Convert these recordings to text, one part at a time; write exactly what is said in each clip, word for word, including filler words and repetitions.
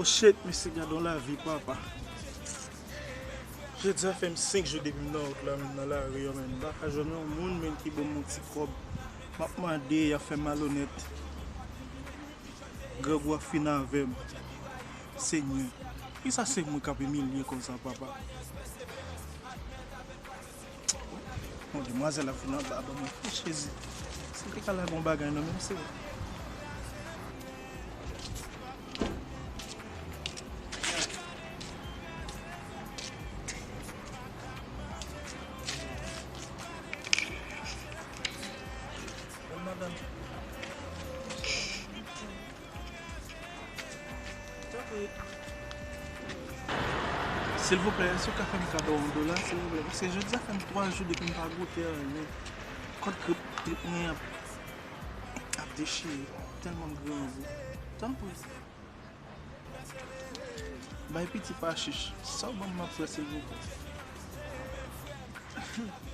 Oh shit, mesye, gad yon lavi, papa. Jodi a fè m senk jou depi m nan wout la, m nan lari an, menm. M pa ka jwenn yon moun, menm, ki ban m yon ti kòb. M ap mande, y ap fè m malonèt. Grangou ap fin avè m. Senyè, kisa se mwen k ap imilye konsa, papa? Bon, demwazèl ap vin anba, ban mwen. Jezi, si te ka lage yon bagay nan men m, se. Tanpri. Silvouplè, èske w ka fè m kado yon dola, silvouplè? Paske jodi a fè m twa jou depi m pa goute anyen. Kòd grip, grip mwen ap, ap dechire. Tèlman m grangou. Tanpri. Bay piti pa chich. Sa w ban m, m ap pran, silvouplè.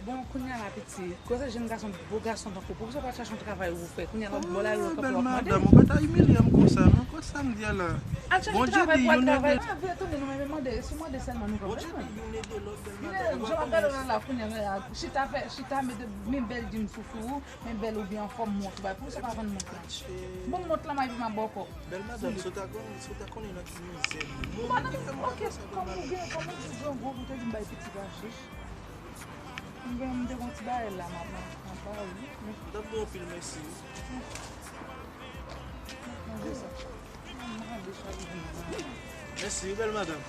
Bon, kounye a la, piti, kote jèn gason, bo gason tankou w, poukisa w pa t chache yon travay ou fè? Kounye a, lòt bò la, lòt bò ap mande. Oh, bèl madanm, ou pa ta imilye m konsa, non? Kot sa m di a la? Al chache travay pou al travay. Bon, Djeni, youn ede. Mande, si w mande sèlman, nou konprann. Bon, Djeni, youn ede lòt, bèl madanm, ou pa konprann. Jan m ap gade w la, la, kounye a, chita fè, chita mete, men bèl jeans ou sou ou, men bèl ou byen anfòm, mont ou bay. Poukisa w pa vann mont lan? Ban m mont lan, m ap ba w kòb. Bèl madanm, si w ta konnen, si w ta konnen nan ki mizè m ye. Madanm, oke, kòm ou gen, kòm ou di grangou, ou te di m bay piti pa chich. M gen, m te gon ti bagay la, m ap, m ap, m ap ba ou li. M t ap ba w anpil mèsi, wi. M ap manje sa. M ap manje sa pou vin nan. Mèsi, wi, bèl madanm.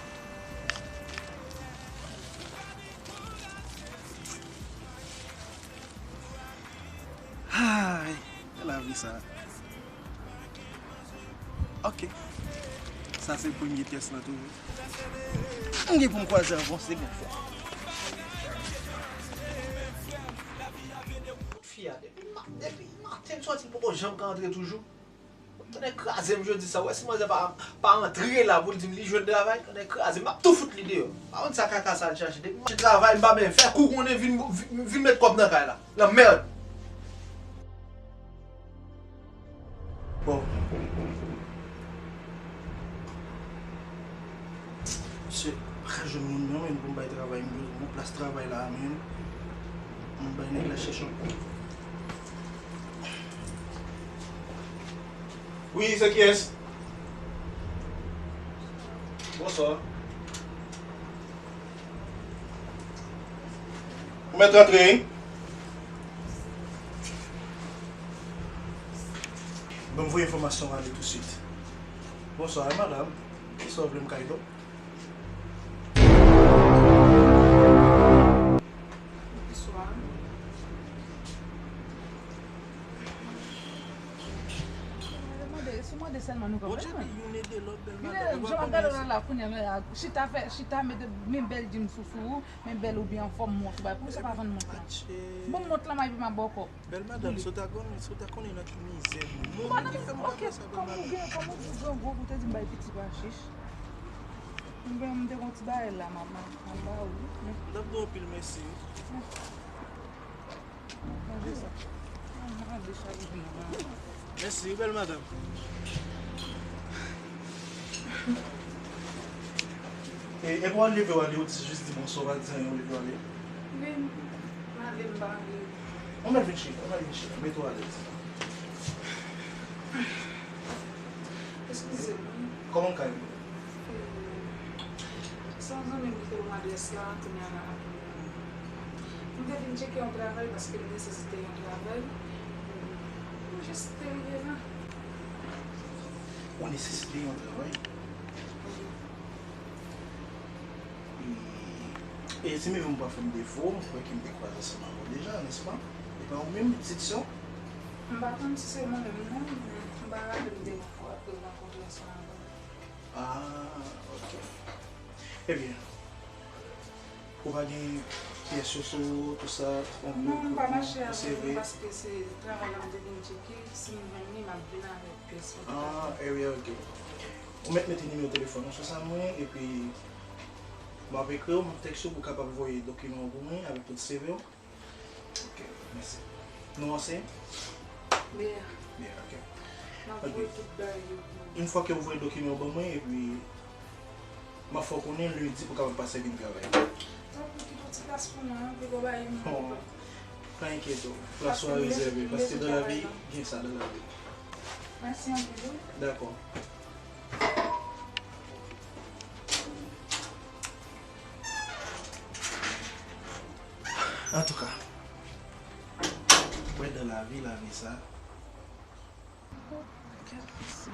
Ay, lavi sa. Ok. Sa se premye tès lan toujou. M gen pou m kwaze avanse gen fwa. Fi a, depi ma-, depi maten m sòti, m poko janm ka antre toujou. Tande kraze m jodi sa, w wè si manzè pa, pa antre la pou l di m li jwenn travay, tande kraze m, m ap tou fout li deyò. Pa konn sa kaka sa al chache, depi m mache travay, m pa menm fè kou konnen vin, vin, vin met kòb nan kay la. Lanmèd. Bon. Mesye, pa ka jwenn moun nan, menm pou m bay travay, m bezwen yon plas travay la, menm. M bay nèg la chèche yon. Wi, se kiyès? Bonswa. Ou mèt rantre, wi. Ban m voye enfòmasyon ale tousuit. Bonswa, madanm. Kisa w vle m ka ede w? Bonswa. Mande, si w mande sèlman nou konprann. Bon, Djeni, youn ede lòt, bèl madanm, ou pa konnen sa. Jan m ap gade w la, la, kounye a, men, a, chita fè, chita mete, men bèl jeans ou sou ou, men bèl ou byen anfòm, mont ou bay. Poukisa w pa vann mont lan? Ban m mont lan, m ap ba w kòb. Bèl madanm, si w ta konnen, si w ta konnen nan ki mizè m ye. Madanm, oke, kòm ou gen, kòm ou di grangou, ou te di m bay piti pa chich. M gen, m te gon ti bagay la, m ap, m ap, m ap ba ou li. M t ap di w anpil mèsi, wi. Manje sa. Manje sa pou vin nan. Mèsi, bèl madanm. E, e pou w al leve w ale, ou di, jis di bonswa, w pa di anyen, ou leve w ale. Wi, m ale, m pa anyen. Ann al vin chita, ann al vin chita, mete w alèz. Eskize m. Kòman kay ou? Se yon zanmi m ki te ban m adrès la, kounye a la, m te vin tcheke yon travay paske m nesesite yon travay. M jis te rive la. Ou nesesite yon travay? Wi. E, e si mwen menm ou pa fè m defo, m kwè ke m te kwaze ansanm avè w deja, nèspa? E pa ou menm, pitit sè w? M pa konn si se mwen menm non, m pa raple m te wè w apre m rankontre ansanm avè w. Ah, ok. Ebyen, ou pa gen pyès yo sou ou, tout sa, yon gwo kout men, yon seve? Non, m pa mache avè yo paske se travay la m te vin tcheke, si m jwenn li, m ap vin avèk pyès yo. Ah, ebyen, ok. Ou mèt mete nimewo telefòn ou sou sa mwen, epi m ap ekri w, m ap tèks ou pou w kapab voye dokiman w pou mwen avèk tout seve w. Ok, mèsi. Non an se? Bea. Bea, ok. Mwen voye tout bagay yo pou ou. Yon fwa ke ou voye dokiman yo ban mwen, epi m ap fè w konnen lendi pou w kapab pase vin travay. Tanpri, kite yon ti plas pou mwen, ann, pou w bay yon bon. Pa enkyete w, plas ou a rezève, paske dans la vie, gen sa dans la vie. Mèsi anpil, wi. Dakò. Antouka, wè dans la vie, lavi sa. Kèt mesye.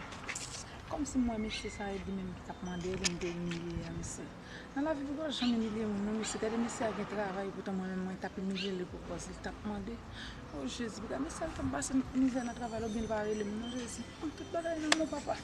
Kòmsi m wè mesye sa e li menm ki t ap mande, li m te imilye a mesye. Nan lavi, pou w janm imilye moun, non, mesye. Gade mesye a gen travay, poutan mwen menm, mwen t ap imilye li pou kòz li t ap mande. O Jezi, gade mesye a, l t ap pase mizè nan travay la, oubyen li pa rele m, non, Jezi. Tout bagay nan men w, papa.